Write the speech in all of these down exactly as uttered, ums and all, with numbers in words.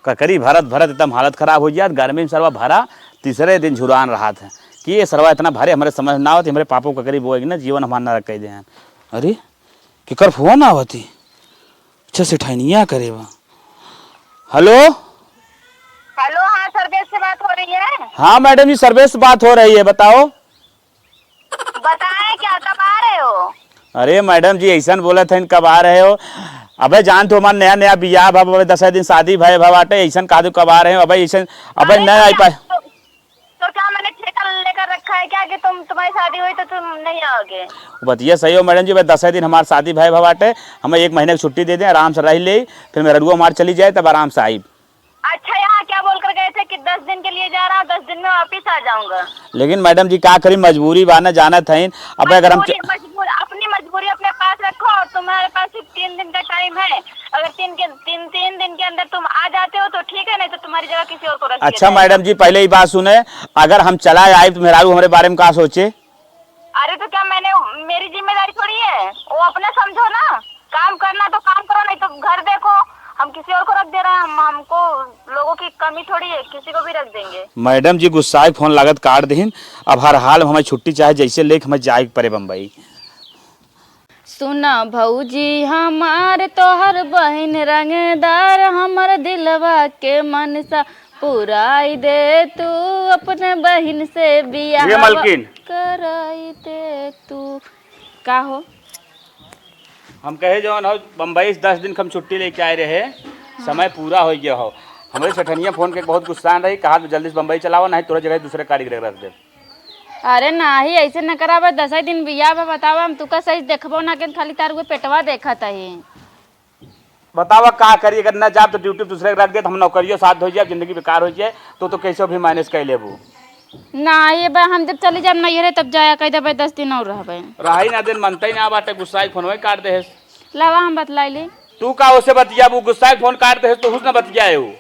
ककरी भरत भरत एकदम हालत खराब होइ जात, गर्मी में सरवा भरा तीसरे दिन झुरान रहत है कि ये सरवा इतना भरे, हमरे समझ ना आवत, हमरे पापो ककरी बोए कि ना, जीवन हमार नरक कइ दे हैं। अरे, केकर फोन आवत ही? अच्छा, सेठाइनिया करे बा। हेलो। हेलो, हाँ, सर्वेश से बात हो रही है? हाँ मैडम जी, सर्वेश से बात हो रही है, बताओ। बताएं क्या, कब आ रहे हो? अरे मैडम जी, ऐसन बोलत हइन, कब आ रहे हो? अबे जान तो हमार नया नया बियाह भा, अबे दस दिन शादी भय भा बाटे, ऐसन कहा तू कब आ रहे हो? अबे ऐसन, अबे अरे न तो आई क्या, पाए। तो, तो क्या मैंने ठेका लेकर रखा है क्या कि तुम, तुम्हारी शादी हुई तो तुम नहीं आओगे? बतिया सही हो मैडम जी, अबे दस दिन हमार शादी भय भा बाटे, हमें एक महीने की छुट्टी दे दें, आराम से रह ले, फिर मेहररुआ हमार चली जाए तब आराम से आई। अच्छा, यहाँ क्या बोलकर गए थे कि दस दिन के लिए जा रहा हूँ, दस दिन में वापिस आ जाऊंगा? लेकिन मैडम जी, का करी, मजबूरी बा ना, जानत हईन। अबे अगर हम च- मजबूरी, मजबूर, अपनी मजबूरी अपने पास रखो और तुम्हारे पास सिर्फ तीन दिन का टाइम है। अगर तीन के, तीन, तीन दिन के अंदर तुम आ जाते हो तो ठीक है, नहीं तो तुम्हारी जगह किसी और को रख दिया जाएगा। अच्छा मैडम जी, पहले ई बात सुने, अगर हम चला आइब तो मेहरारू हमरे बारे में का सोचे? अरे तो क्या मैंने, मेरी जिम्मेदारी थोड़ी है, वो अपना समझो ना। काम करना तो काम करो, नहीं तो घर देखो। हम किसी और को रख दे रहे हैं, हम, हमको लोगों की कमी थोड़ी है, किसी को भी रख देंगे। मैडम जी गुस्साए फोन लागत काट दिहिन। अब हर हाल में हमें छुट्टी चाहे जैसे लेके हमें जाए के पड़े बम्बई। सुना भौजी हमार, तोहर बहिन रंगदार, हमर दिलवा के मनसा पुराई दे तू, अपने बहिन से बियाह ये मलकिन। कराई दे तू। का हो? हम कहे जौन हो, बम्बई से दस दिन के हम छुट्टी लेके आए रहे, समय पूरा हो गया हो। हमरे सेठनिया फोन के बहुत गुस्सा रही, कहा जल्दी से बम्बई चलावा, नहीं तोरा जगह दूसरे कारीगर रख दे। अरे नाही, ऐसे न करावा, दसई दिन बियाह बा, बतावा, हम तुका सही देखबो ना के, खाली तार उहे पेटवा देखत ही। बतावा का करी, अगर न जाब तो ड्यूटी दूसरे के रख दे, तो हम नौकरियों साथ हो जाए, जिंदगी बेकार हो जाए, तो, तो कैसे भी मैनेज कर लेबू। नाही बा, हम जब चली जाब नैहरे तब जाया कह देबे, दस दिन और रहबे। रही ना दिन मनते ही ना बाटे, गुस्सा ही फोनवे काट देहेस। लावा हम बतलाई ली। तू का ओसे बतियाबू, गुस्सा ही फोन काट देहेस, तो हुस न बतियाए हो।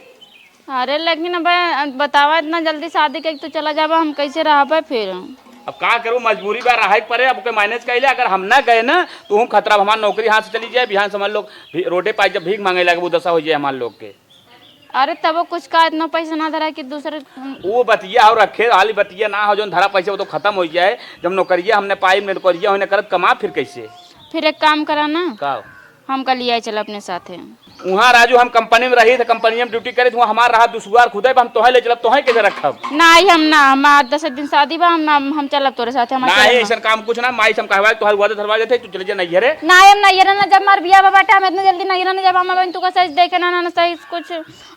अरे लेकिन अब बतावा, इतना जल्दी शादी के तू चला जाबा, हम कैसे रहबे फिर? अब का करूँ, मजबूरी बा, रहे के पड़े, अब ओके मैनेज कर ले। अगर हम ना गए ना तो हम खतरा, हमार नौकरी हाथ से चली जाए, बिहान से हमार लोग भी रोडे पाए जब भीख मांगे लगे, वो दशा हो जाए हमार लोग के। अरे तबो कुछ का इतना पैसा ना धरा कि दूसरे वो बतिया हो रखे, हाली बतिया ना हो, जौन धरा पैसा वो तो खत्म हो जाए। जब नौकरिया हमने पाई, नौकरिया होने करत कमा फिर कैसे? फिर एक काम करा ना। का? हमका लियाई चला अपने साथे। उहाँ राजू हम कंपनी में रही थे, कंपनी में ड्यूटी करे थे, उहाँ हमार रहा दुसुआर खुदे, हम तोहे ले चलब, तोहे कैसे रखब? नाही, हम ना, हमार दस दिन शादी बा, हम ना, हम चलब तोरे साथे, हमार नाही, चलब ना। ऐसन काम कुछ ना, माई से हम कहवा, तोहर वादे धरवा देते, तू चले जा नैहरे। नाही, हम नैहरे ना जब हमार बियाह बा बाटे, हम इतने जल्दी नैहरे ना जब, हम अबहिन तुका सही देखे ना, ना, ना सही कुछ,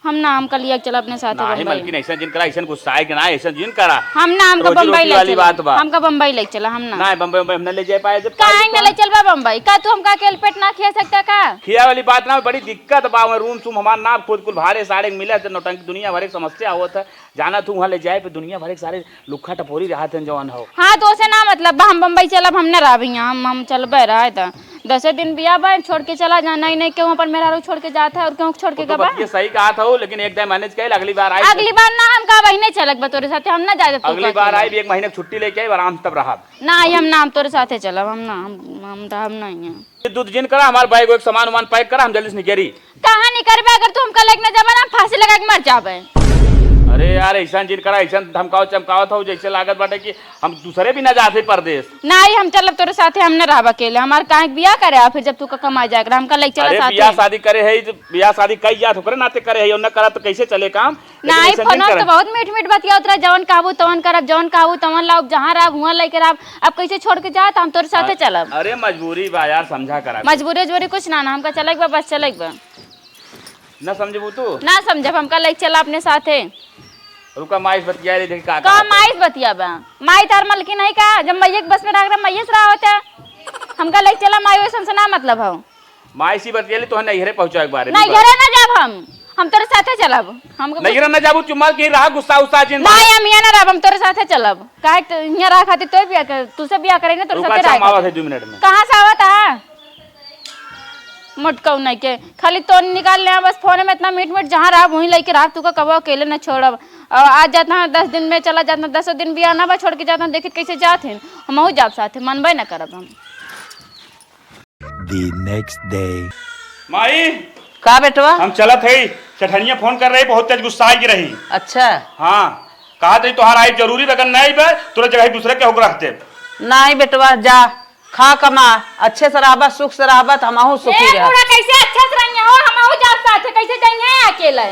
हम ना, हमका लिया चला अपने साथे नाही, बम्बई। मलकिन, ऐसन जिन करा, ऐसन गुस्साए के ना, ऐसन जिन करा। हम ना, हमका रोजी बम्बई रोटी ले वाली चला। बात बा। हमका बम्बई ले चला, हम ना। नाही, बम्बई, बम्बई हम ना ले जाए पाए जब काहे काहे ना ले चलबा बम्बई? का तू हमका अकेल पेट ना खिया सकता का? खिया वाली बात ना, बड़ी दिक्कत बा, वहाँ रूम सूम हमार ना, खुद कुल भाड़े साड़े के मिले, तो नौटंकी दुनिया भर एक समस्या होत है। जाना तू वहाँ ले जाए पे दुनिया भर एक सारे लुक्खा टपोरी रहत हैं जवन हो। हाँ, तो ओसे ना मतलब बा, हम बम्बई चलब, हम ना रहब यहाँ, हम, हम चलबे रहे त। दसे दिन बियाह बा, छोड़ के चला जा, नहीं, नहीं, केहू अपन मेहरारू छोड़ के जात है और केहू छोड़ के वो तो गबा? बतिया सही कहत हो, लेकिन एक दाई मैनेज कइल, अगली बार आई। अगली बार ना, हम का बहिने चलक बा तोरे साथे, हम ना जाए तू अगली का बार अकेले। आई, एक महीने की छुट्टी लेके आई, आराम से तब रहब। ना, हम ना, हम तोरे साथे चलब, हम ना, हम, हम रहब नहीं है। ये दूध जिन करा, हमार बैग वैग सामान वामान पैक करा, हम जल्दी से निकरी। कहाँ निकरबे? अगर तू हमका लेके ना जाबे ना, हम फांसी लगा के मर जाबे। अरे यार, ऐसन जिन करा, ऐसन धमकावत चमकावत हो, जैसे लागत बाटे कि हम दूसरे भी ना जाते परदेस। नाही, हम चलब तोरे साथे, हम न रहब अकेले। हमार काहे के बियाह करे आ, फिर जब तू का कमाए जाए के रहा, हमका लेके चला अरे, साथे। बियाह शादी करे है, जब बियाह शादी कई जात ओकरे नाते करे है, और न करब तो कैसे चले काम? लेकिन नाही, ऐसन जिन फोन करब। तो बहुत मीठ मीठ बतियावत रहे, जवन कहबू तवन करब, जवन कहबू तवन लाउब, जहाँ रहब हुआं लेके रहब। अब कैसे छोड़ के जात, हम तोरे साथे अ-, चलब। अरे, मजबूरी बा यार, समझा करा। मजबूरी उजबूरी कुछ ना, ना, हमका चले के बा, बस चले के बा। ना समझबू तू? ना समझब, हमका लेके चला अपने साथे। रुका, माई से बतिया ले, देखी का का कहत है। माई से बतियाबा? माई तार मलकिन है का? जब माई के बस में रह रहा, माई से रहा होता। हमका लेके चला, माई वैसन से ना मतलब हो। माई से बतिया ले, तोहे नैहरे पहुँचावे के बारे में। नैहरे ना जाब हम, हम तोरे साथे चलब। हमको नैहरे ना जाबू, चुम्मा के रहा, गुस्सा उस्सा जिन नहीं, हम यहाँ ना रहब, हम तोरे साथे चलब। काहे त-, यहाँ रहा खातिर तोहे बियाह कर, तुझसे बियाह करेंगे, तोरे रुका, साथे रहा हम आवत खातिर। है दो मिनट में। कहाँ से आवत है? मोटकऊ नहीं के, खाली तो निकाल ले, बस फोन में इतना मीठ मीठ, जहाँ रहा वहीं लेके रहा, तू का कबो अकेले न छोड़ब। और आज जाता है दस दिन में, चला जाता है दसों दिन, बियाह ना बा, छोड़ के जाता है, देखित कैसे जात हैं, हमहू जाब साथे, मनबे न करब हम। The next day। माई, का बेटवा? हम चलत हई। जेठनिया फोन कर रही, बहुत तेज गुस्सा आई रही। अच्छा। हाँ, कहा तरी तोहार आइब जरूरी बा, अगर नहीं बा, तोरे जगह दूसरे के होकर रख देब। नहीं बेटवा, जा, खा कमा, अच्छे से रहबा, सुख से रहबा, त हमहू सुखी ए रह। बूढ़ा, कैसे अच्छे से रहिए हो, हमहू जाब साथे, कैसे जाइए अकेले?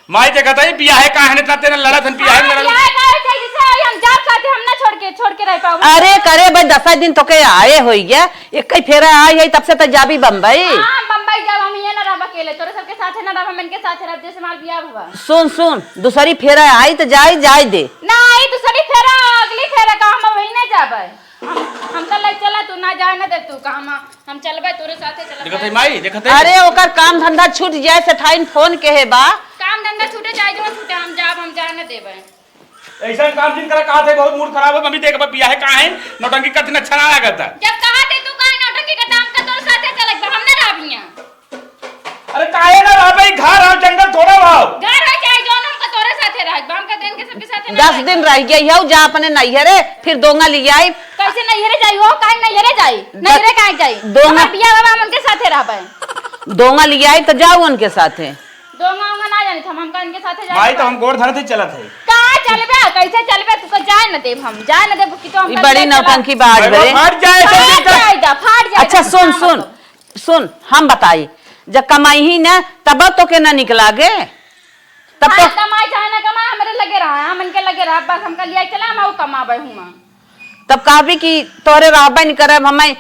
माई देखत है, बियाहे काहे न ताते न लड़त हन, बियाहे न हाँ, लड़त। बियाहे काहे थे, जैसे आई हम जाब साथे, हम ना छोड़ के, छोड़ के रह पाऊँ। अरे करे भाई, दस दिन तोके आए होई गया, एक ही फेरा आई है, तब से तो जाबी बम्बई। हाँ, हम बम्बई जाब, हम ये ना रहब अकेले, तोरे सबके साथे ना रहब, हम इनके साथे रहब, जैसे हमार बियाह भवा। सुन, सुन, दूसरी फेरा आई तो जाए, जाए दे। ना आई दूसरी फेरा, अगली फेरा का हम वही ना जाबे। हम, हमका ले चला, तू ना जाए ना दे, तू का हम, हम चलबे तोरे साथे चलबे। देखत है माई, देखत है। अरे ओकर काम धंधा छूट जाए, सेठाइन फोन के है बा। काम धंधा छूटे चाहे जो छूटे, हम जाब, हम जाए ना देबे। ऐसा काम जिन करा, कहा थे बहुत मूड खराब है, मम्मी देख बा बियाहे काहे, नौटंकी करती अच्छा ना लागत है। जब कहा थे तू काहे नौटंकी करता, हमका तोरे साथे चलक बा, हम ना रहब हियां। अरे काहे ना रहबे, ई घर और जंगल थोड़ा भाव। घर हो चाहे जौन, हमका तोरे साथे रहक बा, हमका तो इनके सबके साथे ना दस रहक दिन बा। रह गई है, जा अपने नैहरे, फिर दोंगा ले आई। कैसे नैहरे जाई हो, काहे नैहरे जाई? द-, नैहरे काहे जाई? दोंगा हमार बियाह बा, हम उनके साथे रहबे। दोंगा ले आई तो जाओ उनके साथे। दोंगा उंगा ना जानी हम, हमका इनके साथे जाए माई, के तो बा। हम गोड़ धरत ही चलत है। कहाँ चलबे? कैसे चलबे? तू को जाए न देब हम, जाए न देब कि तो हम ई बड़ी नौटंकी बाज बरे। फाट जाए, फाट जाए दा, फाट जाए अच्छा, दा, सुन, सुन, सुन, हम बताई, जब कमाई ही ना, तब तो के ना निकला गे, तब तो हाँ, कमाई चाहे ना कमाई, हमरे लगे रहा, हम इनके लगे रहा, बस हमका लिया चला, हम आऊ कमाबे हूँ। तब कहबी कि तोहरे रहबे नहीं करब, हमें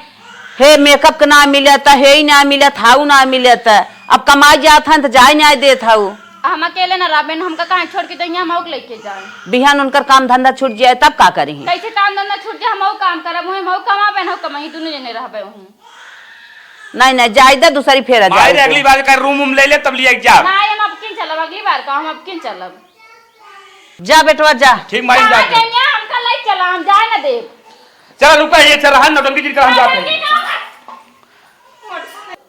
हे मेकअप के ना मिलत, हे ही ना मिलत, हाउ ना मिलत। अब कमाई जात हन त जाए नहीं देत हऊ। हम अकेले ना रहबे, हमका कहाँ छोड़ के जाइए, हम आऊ के लेके जाए। बिहान उनकर काम धंधा छूट जाए तब का करी? कैसे काम धंधा छूट जाए, हम आऊ काम करब, हम आऊ कमाबे, हम कमाई, दोनों जने रहबे हूँ। नहीं, नहीं, जाए दे, दूसरी फेरा माई जाए रे, दे। अगली बार का रूम वूम ले ले, तब लिया के जा। नहीं, हम अब किन चलब, अगली बार का हम अब किन चलब। जा बेटवा, जा। ठीक माई, हम कहाँ जाते हैं। जाएंगे? हमका ले चला, हम जाए ना देब। चला, रुका, ये चला, हम नौटंकी जिन कर हम जाते हैं। नौटंकी ना।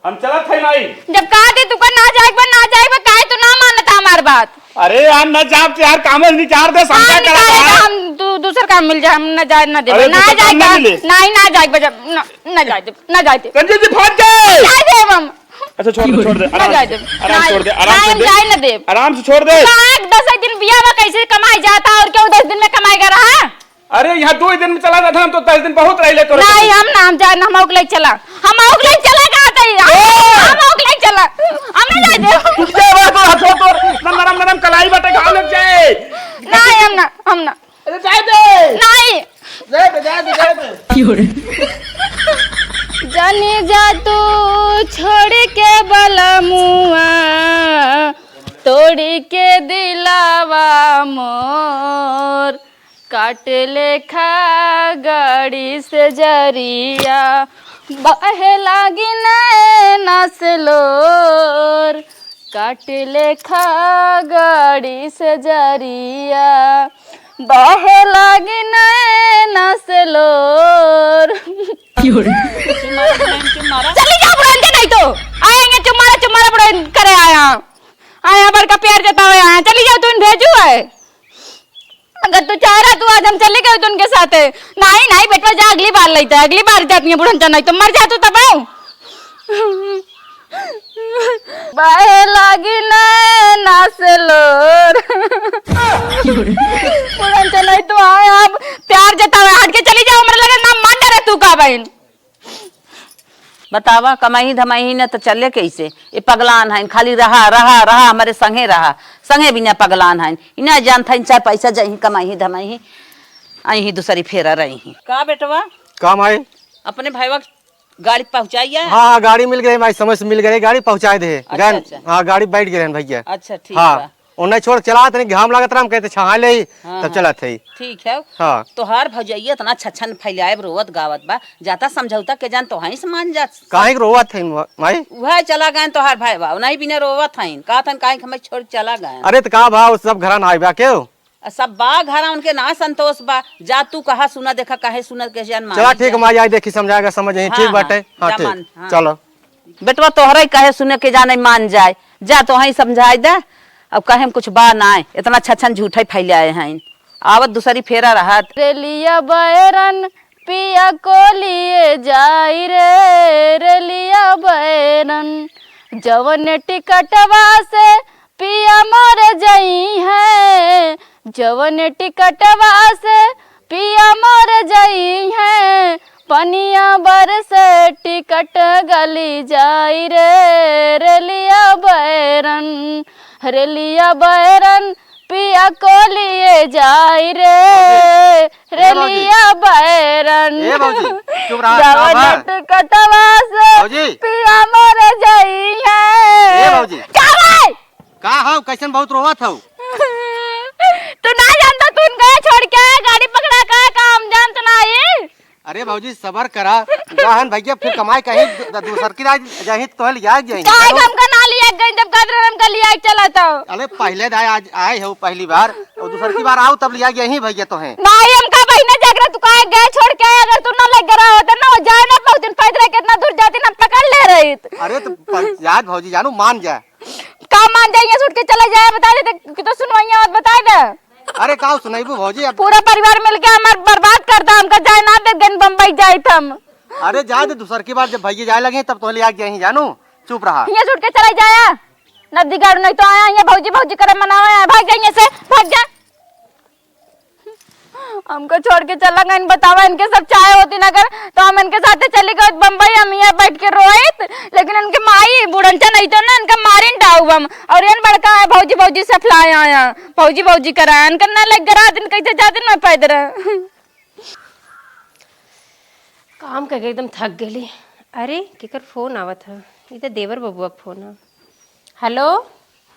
हम चलत है माई। जब कहा थे तुका ना जाए बा, ना जाए बा, काहे तू ना मानता हमार बात? अरे यार, ना जाब तो यार, काम निकार दे, समझा हाँ, करा निकाले था। तो हम दू-, दूसर काम मिल जाए, हम ना जाए ना देब। अरे, ना दूसर जाए काम ना बा, मिले। नहीं, ना जाए बा, जब ना, ना जाए देब, ना जाए देब। संजय जी, फंस गए। जाए देब हम। अच्छा, छोड़ दे, छोड़ दे, ना आराम जाए से, देब। आराम ना, छोड़ दे, आराम ना, छोड़ हम दे। जाए ना देब। आराम से छोड़ दे। कहाँ एक दस दिन बियाह बा, कैसे कमाई जाता और क्यों दस दिन में कमाई कर रहा? अरे, यहाँ दो ही दिन में चला जाता, हम तो दस दिन बहुत रह ले तोरे नहीं, साथे। हम ना, हम जाए ना, हम ओकले चला, हम ओकले चला, कहा तई, हम, ए! हम ओकले चला, हम ना जाए देब। तू क्या बात हो, हाथों तोर, ना नरम नरम कलाई बटे घाव लग जाए। नहीं, हम ना, हम ना। अरे जाए दे। नहीं। जाए दे, जाए दे, जाए दे। क्यों रे? जानी जा तू छोड़ के बलमुआ, तोड़ के दिलावा मोर, काट लेखा गड़ी से जरिया, बहे लागी नैना से लोर। काट लेखा गड़ी से जरिया, बहे लागी नैना से लोर। क्यों रे? चुम्मा, चुम्मा, चुम्मा। चली जाओ बुढ़न के, नहीं तो आएंगे चुम्मारा, चुम्मारा बुढ़न करे आया। आया बड़का प्यार जतावे आया। चली जाओ, तू भेजू है। अगर तू चाह रहा, तू आज हम चले गए उनके साथे। नहीं, नहीं बेटवा, जा, अगली बार लेते हैं, अगली बार जाती है बुढ़न, नहीं तो मर जा तू तब। बहे लागी नैना से लोर। बुढ़न, नहीं तो आए, आप प्यार जतावे, हट के चली जाओ, हमरे लगे ना मान डरे तू का बहन। बतावा, कमाई धमाई न त चले कैसे? ये पगलान हइन, खाली रहा, रहा, रहा, हमरे संगे रहा, संगे बिना पगलान हइन। इना जानत हइन, चार पैसा जइहीं, कमाई धमाई, अइहीं दूसरी फेरा रही। का बेटवा? का माई? अपने भाईवा गाड़ी पहुँचाइया? हाँ, हाँ, गाड़ी मिल गई माई, समय से मिल गई, गाड़ी पहुँचाए दे। अच्छा, गन-, अच्छा। हाँ, गाड़ी बैठ गए हैं भैया। अच्छा, ठीक हाँ। बा। ओने छोड़ चला तनी घाम लागत रहा, हम कहते छहा ले ही, हाँ, तब हाँ। चलत है। ठीक है। हाँ। तोहार भौजैया इतना छछन फैलाए रोवत गावत बा, जाता समझौता के जान तोहाई से मान जा। काहे के रोवत है मा-, माई? उहे चला गए तोहार भाई बा, नहीं बिना रोवत हइन, कहत हइन काहे के हमें छोड़ चला गए। अरे त का भाव सब घरा ना आइबा केहू? आ सब बा घरा, उनके ना संतोष बा, जा तू कहा सुना देखा काहे सुना के जान मान चला ठीक जा। माई, आई देखी समझाएगा समझ आई, हाँ, ठीक हाँ, बाटे। हाँ, जा ठीक। मान, हाँ। चलो। बेटवा तोहरे कहे सुने के जाने मान जाए, जा तोहई समझाए दे। अब कहे में कुछ बा नाय, इतना छछन झूठे फैलाए हैं। आवत दूसरी फेरा रहत। रेलिया बैरन पिया को लिए जाई रे, रेलिया बैरन जवन टिकटवा से पिया मोर जइहैं, जवन टिकटवा से पिया मोर जइहैं, पनिया बरस टिकट गली जाई रे, रेलिया बैरन, रेलिया बैरन, पिया को लिए जाई रे, ए भौजी। रेलिया बैरन। ए भौजी, चुप रहा, का जवन बा? टिकटवा से भौजी। पिया मोर जइहैं। ए भौजी। का बा? का हौ, कैसन बहुत रोवत हौ? तू ना जानता, तू इनका छोड़ के आया, गाड़ी पकड़ा का, का हम जानत नाही। अरे भौजी, सबर करा, गहन भैया फिर कमाई कहीं द-, दूसर की राज जाही तो लिया जाही, काहे जानो? हमका ना लिया गई, जब कहत रहे हमका लिया चला तो। अरे पहले दाय आज आए हो पहली बार, और दूसर की बार आओ तब लिया जाही भैया तो हैं। नाही, हमका बहिने जाकर तू काहे गए छोड़ के आया, अगर तू ना लग रहा होता ना, वो जाए ना बहुत दिन पैदल कितना दूर जाती ना, पकड़ ले रही। अरे तो प-, याद भौजी जानो, मान जा। का मान जाइए, छूट के चले जाए, बता दे कि तो सुनवाइया और बता दे। अरे का सुनाइबू भौजी, अब पूरा परिवार मिलके हमार बर्बाद कर दा, हमका जाए ना दे, गन बम्बई जाइत हम। अरे जाए दे, दूसर की बार जब भैया जाए लगे तब तो ले आके जाही जानो, चुप रहा। ये छूट के चले जाए, नदी गाड़ू नहीं तो आया, ये भौजी भौजी करे मनावा है, भाग जाइए से, भाग जा। हमको छोड़ के चला गइन, बतावा, इनके सब चाहे होती ना अगर, तो हम इनके साथे चली गई बम्बई, हम यहाँ बैठ के रोइत, लेकिन इनके माई बुढ़नचा नहीं तो ना, इनका मारिन डाउब हम। और एन बड़का है, भौजी, भौजी से फलाए आया, भौजी, भौजी कराया, इनका ना लग गरा दिन कैसे जाते ना पैदल। काम करके एकदम थक गेली। अरे, केकर फोन आवत ह? ई त देवर बबुआ के फोन ह। हेलो।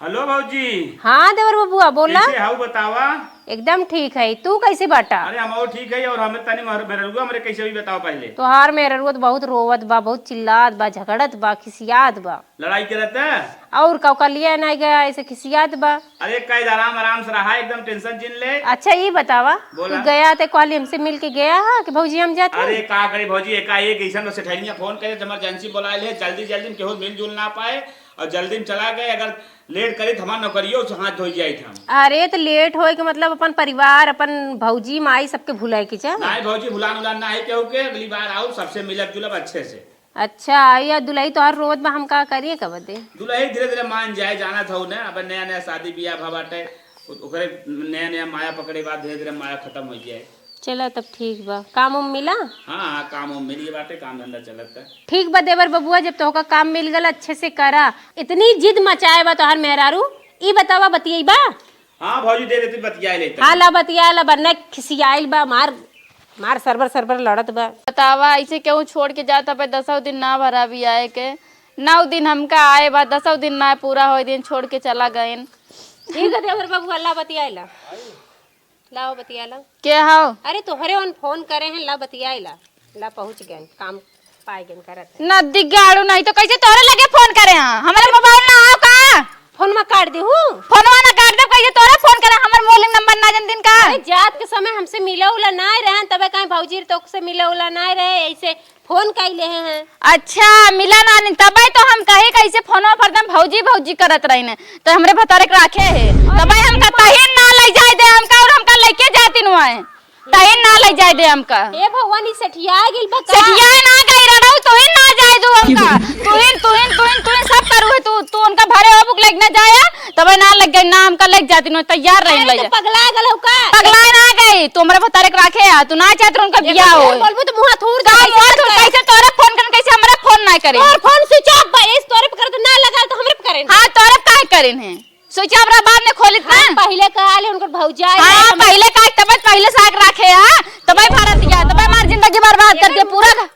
हेलो भौजी। हाँ देवर बबुआ, बोला। कैसे हऊ बतावा? एकदम ठीक है, तू कैसे बाटा? अरे हमहू ठीक है, और हमें तनी मेहर-, मेहररुआ हमरे कैसे भी बताओ पहले। तोहार मेहररुआ तो बहुत रोवत बा, बहुत चिल्लात बा, झगड़त बा, खिसियात बा। लड़ाई करत है? और का, का लिया ना गया, ऐसे खिसियात बा। अरे कह दे, आराम आराम से रहा, एकदम टेंशन जिन ले। अच्छा ई बतावा, बोला। तू गया ते कहली हमसे मिल के गया हा कि भौजी हम जाते? अरे का करी भौजी, एकाएक ऐसन सेठनिया फोन करे, इमरजेंसी बोला ले, जल्दी जल्दी में केहू मिलजुल ना पाए और जल्दी में चला गए। अगर लेट करी तो हमार नौकरियों से हाथ धोई जाइत हम। अरे तो लेट होए के मतलब अपन परिवार, अपन भौजी माई सबके भुलाए के चाहे। नहीं भौजी, भुलान उलान ना है केहू के, अगली बार आओ सबसे मिलब जुलब अच्छे से। अच्छा, या दुलही तोहार रोवत बा, हम का करिए का बदे? दुलही धीरे धीरे मान जाए, जानत हऊ ना, अब नया नया शादी बियाह भा बाटे, ओ-, ओकरे नया नया माया पकड़े बाद धीरे धीरे माया खत्म हो जाए। चला तब ठीक बा, काम उम मिला? हाँ हाँ, काम उम मिल गए बाटे, काम धंधा चलत है। ठीक बा देवर बबुआ, जब तोहका काम मिल गल अच्छे से करा। इतनी जिद मचाए बा तोहार मेहरारू, ई बतावा बतियई बा? हाँ भौजी, दे दे, तू बतिया ले तब। हाँ, ला बतिया ला, बन्ना खिसियाइल बा, मार, मार सरबर सरबर लड़त बा। बतावा, ऐसे केहू छोड़ के जाता पे दसौ दिन ना भरा भी आए के, नौ दिन हमका आए बा, दसौ दिन ना पूरा होए दिन छोड़ के चला गइन। ठीक है देवर बबुआ, ला बतिया ला, लाओ बतिया ला। के हौ? अरे तोहरे ओन फोन करे हैं, ला बतिया ला। ला पहुँच गए, काम पाए गए करत है। नदी गाड़ू नहीं तो कैसे तोहरे लगे फोन करे हैं? हमारे मोबाइल ना आओ का? फोन में काट दे हूँ। फोनवा ना काट दे, कैसे तोहरे फोन करे? हमारे मोबाइल नंबर ना जन दिन का? अरे जात के समय हमसे मिला उला ना रहे, तबे कहीं भौजी तो से मिला उला ना रहे, ऐसे फोन कई ले हैं। अच्छा, मिला ना नहीं, तबे तो हम कहे कैसे फोनवा पर दम भौजी भौजी करत रही ने, तो हमरे भतारे के राखे है, तबे हमका तहिन ना ले जाए दे हमका, और हमका लेके जाती नुआ है। तहिन ना ले जाए दे हमका। हे भगवान, ई सेठिया गिल बा का? सेठिया ना गई रड़ऊ, तोहे ना जाए दो हमका। तुहिन, तुहिन, तुहिन, तुहिन सब करू है तू, तू उनका भरे हो बुक लेके ना जाया, तबे ना लग गई ना हमका लेके जाती, नो तैयार रही अरे ले तो जा। पगला गल हो का? पगला ना गई, तू हमरे भतारे के राखे आ, तू ना चाहत रहो उनका बियाह हो। बोलबू तो मुंह थूर का दे, मुंह थूर कैसे तोरे फोन करन, कैसे हमरे फोन ना करे? तोर फोन स्विच ऑफ बा, इस तोरे पे करत ना लगा तो हमरे पे करें। हाँ, तोरे पे काहे करें है? सोचा हमरा बाद में खोलित ना। हम पहिले कहा ले उनकर भौजाई हाँ, है, हम पहिले का तबे पहिले साग राखे हा, तबे भारत गया, तबे हमार जिंदगी बर्बाद करके पूरा घ-,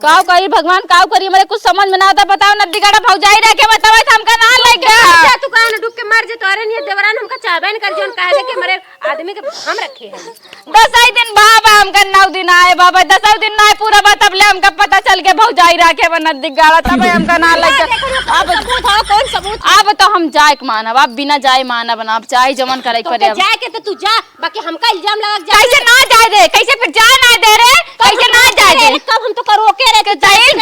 काव करी भगवान, काव करी, हमरे कुछ समझ में ना आता। बताओ नदी गाड़ा भौजाई रखे, बताओ तो हमका ना लग गया। जा तू कहाँ न डूब के मर जे, तोरे नहीं देवरान हमका चाहबे न कर, जोन कहे दे कि हमरे आदमी के हम रखे हैं। दसई दिन बाबा हमका नौ दिन आए बाबा, दसई दिन ना पूरा बा, तब ले हमका पता चल के भौजाई राखे बा नदी गाड़ा, तब हमका ना लग गया। अब सबूत हो, कौन सबूत? अब तो हम जाए के मानब, अब बिना जाए मानब ना, अब चाहे जमन करे के पड़े। जाए के तो तू जा, बाकी हमका इल्जाम लगा के जा। कैसे ना जाए दे, कैसे फिर जाए ना दे रे, कैसे ना जाए दे? कब हम तो का रोके रहे, तहिन,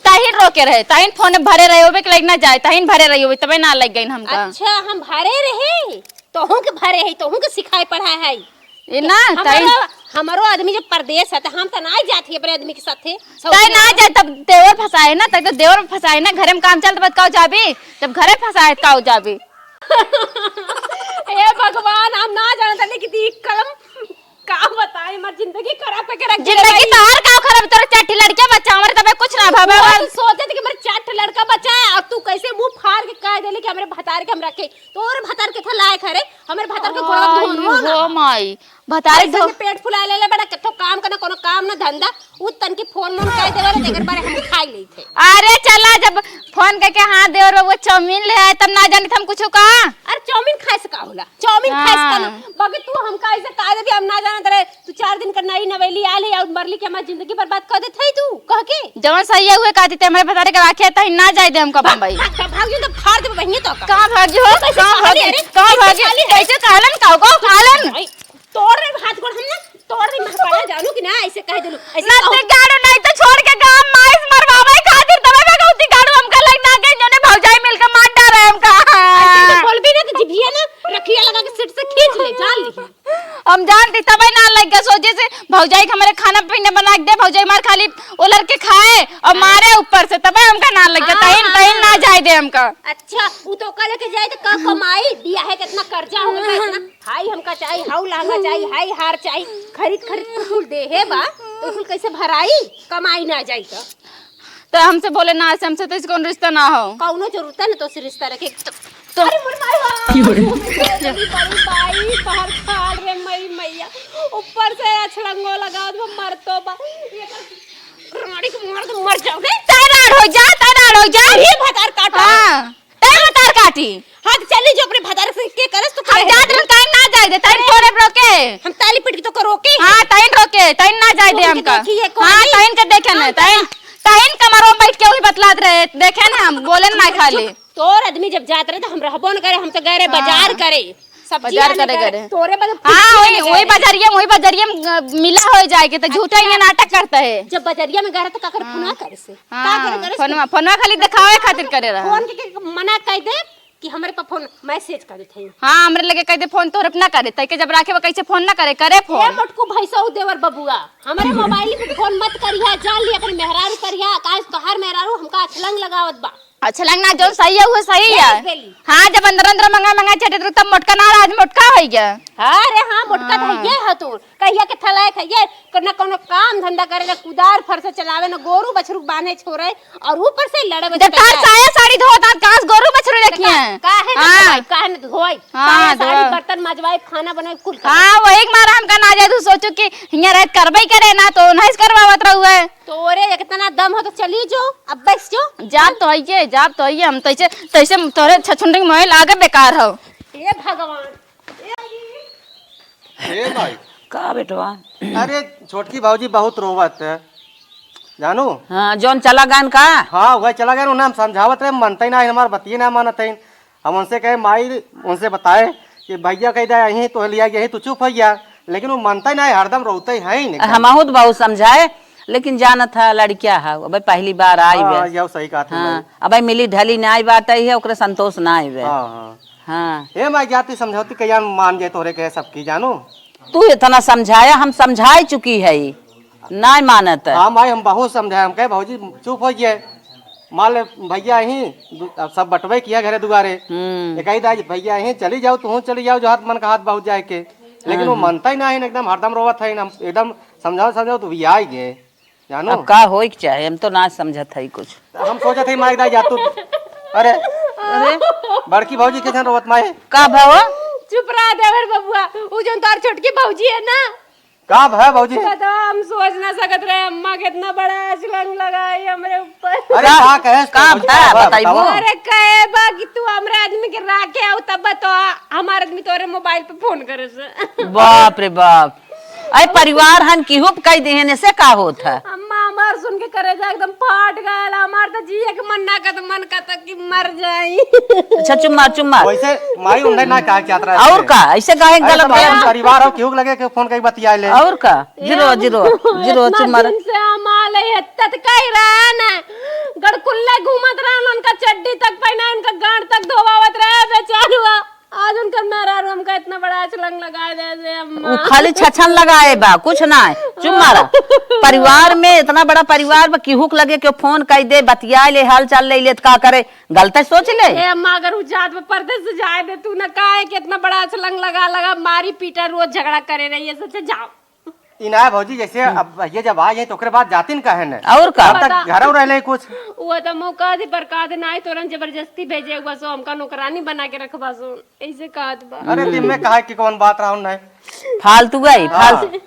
तहिन रोके रहे, तहिन फोन भरे रहे होबे के लग ना जाए, तहिन भरे रहे होबे, तबे ना लग गई हमका। अच्छा, हम भरे रहे, तोहू के भरे है, तोहू के सिखाए पढ़ाए है। ई ना, हमारो, तई हमारो आदमी जब परदेस है, त हम त ना जात ही अपने आदमी के साथे, तई सौतिया ना जाए, तब देवर फंसाए ना, तई तो देवर फंसाए ना, घरे में काम चलत बा, काऊ जाबी, जब घरे फंसाए, काऊ जाबी। हे भगवान, हम ना जानत हनी कि ई कलम का बताई, हमार जिंदगी खराब करके रख दिया जिंदगी भाई। तोहार का खराब, तोरे चार ठे लड़के बच्चा, हमरे तबे कुछ ना भवे। वो तो सोचे थे कि हमारे चार ठे लड़का बच्चा है, और तू कैसे मुंह फाड़ के कह देली कि हमरे भतार के हम रखे। तोरे भतार के था लायक है रे, हमरे भतार के गोड़वा आई धोन हो ना। हो माई, भतार ऐसे धो में पेट फुला ले ले बड़ा, कथो काम करना, कोनो काम ना धंधा, उ तन की फोन मोन कह देवे रे, तेकर बारे हम खाई लेते। अरे चला, जब फोन करके, "हाँ देवर बबुआ, चाउमीन ले आए," तब ना जानी हम कुछ का। अरे चाउमीन खाए से का होला? चाउमीन खाए से का ना? हाँ। बाकी तू हमका ऐसे कह दे कि हम ना जानत रहे, तू चार दिन का नई नवेली आल है और मरली के हमार जिंदगी बर्बाद कर देत है तू, कह के? जवन सही है उहे कहती, ते हमारे भतारे के राखे तही ना जाए दे हमका बम्बई। भाग, भाग, भाग जो तो फाड़ दे बहिनी तो का। कहाँ भागी हो? कैसे कहाँ भागी? अरे, कहाँ भागी? कैसे कहलन का? को कहलन? भाई, तोड़ रे हाथ गोड़ हम ना, तोड़ रे महकाला जानू कि ना, ऐसे कह देलू, ऐसे ना कहू। ते गाड़ू नहीं तो छोड़ के गाँव माइस मरवावे खातिर तबे भगवती गाड़ू हमका लग ना गई, जोने भौजाई मिलके मार डारे हमका। ऐसे तो बोलबी ना तो जिभिया ना रखिया लगा के सिट से खींच ले, जान ली। हम जान दी तबे ना लग गए, सोचे से भौजाई के हमारे खाना पीना बना के दे, भौजाई मार खाली ओलर के खाए और हाँ। मारे ऊपर से, तबे हमका ना लग गए, हाँ, तहिन, हाँ, तहिन ना हाँ। जाए दे हमका। अच्छा, उ तो ओका लेके जाए तो का कमाई, बियाहे के इतना कर्जा हो गइल बा, इतना हाई हमका चाही, हाउ लहंगा चाही, हाई हार चाही, खरीद खरीद के कुल देहे बा, तो कुल कैसे भराई? कमाई ना जाई तो। तो हमसे बोले ना, ऐसे हमसे तो इसको रिश्ता ना हो। कौनो जरूरत है ना तो से रिश्ता रखे। तो अरे मोर माई बा। की हो रे? बड़ी बाई, बाहर खाड़ रे मई मैया। ऊपर से अछड़ंगो लगावत बा, मरतो बा। ये तो रानी के मार दे, मर जाओगे। तैयार हो जा, तैयार हो जा। ये भतार काटा। हाँ। तैं भतार काटी। हाँ, तो चली जो अपने भतार से के करस तो हम करे जात है। रहन, तैं ना जाए दे, तैं अरे, फोन रोके। हम ताली पीट के तो करो के। हाँ, तैं रोके, तैं ना जाए दे तोहन के हमका। देखी है, हाँ, कोनी। तैं के देखे ना, हाँ, तैं, हाँ। तैं कमरो में बैठ के वही बतलात रहे, देखे ना हम, बोले ना खाली। तोर आदमी जब जात रहे तो हम रहबो न करे, हम तो गए रहे हाँ। बाजार करे, सब्जी बाजार आने करे गए। गए। तोरे बदे हाँ, फुटकी वही, आने गए वही रहे। बाजारिया में, वही बाजारिया में, अ, मिला हो जाए के, तो झूठा अच्छा। ये नाटक करता है। जब बाजारिया में गए रहे तो का करे हाँ। फोनवा करे से? हाँ, का करे, करे से? फोनवा, फोनवा खाली देखावे खातिर करे रहा। फोन के, के मना कर दे कि हमरे पर फोन मैसेज कर देते हैं। हाँ, हमरे लगे कह दे फोन तोहरे पे ना करे, तैके जब राखे बा कैसे फोन ना करे, करे ए फोन। मोटकू भैंसऊ देवर बबुआ, हमरे मोबाइल पे फोन मत करिहा, जान ली अपने मेहरारू करिहा, काहे से तोहार मेहरारू हमका अछलंग लगावत बा। अछलंग ना, जौन सही है वो सही है। भेज देली। हाँ, जब अंदर अंदर मंगा मंगा चटे तो तब मोटका ना रहा, आज मोटका हो गया। हाँ रे हाँ, मोटका हाँ। धइये ह तू। कहिया के थलाए खाइए, को-, न कोनो काम धंधा करे, न कुदार फरसा चलावे, न गोरू बछरू बांधे छोड़े, और ऊपर से लड़े जब बच्चे तार तैयार। साया साड़ी धोत आत, कहाँ से गोरू बछरू तो देखिए? का-, काहे न हाँ। धोई, काहे न धोई? हाँ, साया साड़ी, धोआ। बर्तन मजवाई, खाना बनाई, कुल करे। हाँ, वही के मारा हमका ना जाए, तू सोचो कि हियाँ रह करबे करे ना, तो नहीं से करवावत रहुए। तोरे इतना दम हो तो चली जो, अब बैस जो। जाब तो आइए, जाब तो आइए, हम तैसे, तैसे तोरे छछुंडी के मोहे लागे बेकार हो। हे भगवान। ए माई। का बेटवा? अरे छोटकी भौजी बहुत रोवत है, जानू? हाँ, जौन चला गन का? हाँ, वह चला गन, उन्हें हम समझावत रहे, मनते ना, हमार बतिये ना मानत है। हम उनसे कहे, माई, उनसे बताए कि भैया कह दे, यहीं तो लिया, यहीं तो चुप हो गया, लेकिन वो मनते ना, हरदम रोते हैं ही नहीं। हमहू तो बहुत समझाए, लेकिन जानत है, लड़किया है, अबे पहली बार आई हाँ, बे। यह सही कहा थी हाँ, माई। अबे मिली ढली ना आई बात आई है, ओकरे संतोष ना आई बे। हाँ, हाँ। हाँ। ए माई, जाती समझौती कहिया मान जाए तोरे के सबकी, जानू? तू इतना समझाया, हम समझाई चुकी है, ना मानत। हाँ माई, हम बहुत समझाए, हम कहे, "भौजी, चुप हो जाए, मान ले भैया ही दु-, अब सब बटवे किया घरे दुआरे, हम्म। एक ही दाई भैया ही, चली जाओ, तू चली जाओ, जो हाथ मन का हाथ बहुत जाए के।" लेकिन वो हाँ, हाँ। मनता ही ना है, एकदम हरदम रोवत है, हम एकदम समझाओ, समझाओ, तो भी आई गए। जानू? अब का होई के चाहे, हम तो ना समझत हई कुछ। हम सोचत हई माई दाई जा तू। अरे, अरे, बड़की भौजी कैसन रोवत माई? का भवा? चुप रहा देवर बबुआ, उ जौन तोर छोटकी भौजी है ना। का भवा भौजी? बताओ, हम सोच ना सकत रहे अम्मा कितना बड़ा अछलंग लगाई हमरे ऊपर। अरे का, का कहे का भौजी, भवा, का भवा, बताइबू? बतावा। अरे कहे बा कि तू हमरे आदमी के राखे आओ तब तो हमार आदमी तोरे मोबाइल पे फोन करे से। बाप रे बाप। अरे परिवार हन की हुप कह देहन, ऐसे का होत है? अम्मा, हमार सुन के करेजा एकदम फाट गल। हमार तो जिए के मन ना करत, मन करत कि मर जाई। अच्छा, चुम्मा, चुम्मा। वैसे माई उन्हें ना कहा चाहत रहा और है। का? ऐसे काहे अरे गलत तो माई, बात? हम परिवार हो, केहू के लगे के फोन कई बतिया ले। और का? जिरो, ए, जिरो, जिरो, इतना चुम्मा। दिन से हम आ ले, तत कही रहा ना। गड़कुल्ले घूमत रहा, उनका चड्डी तक पहना, उनका गांड तक धोवावत रहे, बेचारुआ। आज उनकर मेहरारू हमका इतना बड़ा अछलंग लगाए दे से अम्मा। उ खाली छछन लगाए बा, कुछ ना है। चुप मारा। परिवार में, इतना बड़ा परिवार बा, केहू के लगे केहू फोन कइ दे, बतिया ले, हाल चाल ले ले, त का करे? गलत सोच ले। ए अम्मा, अगर उ जात में परदेस से जाए दे, तू ना काहे के इतना बड़ा छलंग लगा लगा मारी पीटा, रोज झगड़ा करे रही है, सोचे जाओ। ई ना भौजी, जैसे अब ये जब आ जाए तो ओकरे बाद जातिन काहे न? और का? तब तक घरौ रहले कुछ। वो तो मौका दी पर का दे, नाई तोरन जबरदस्ती भेजे हुआ सो, हमका नौकरानी बना के रखबा सो, ऐसे कहत बा। अरे, दिल में कहा कि कौन बात रहा नहीं। फालतू गई, हाँ। फालतू।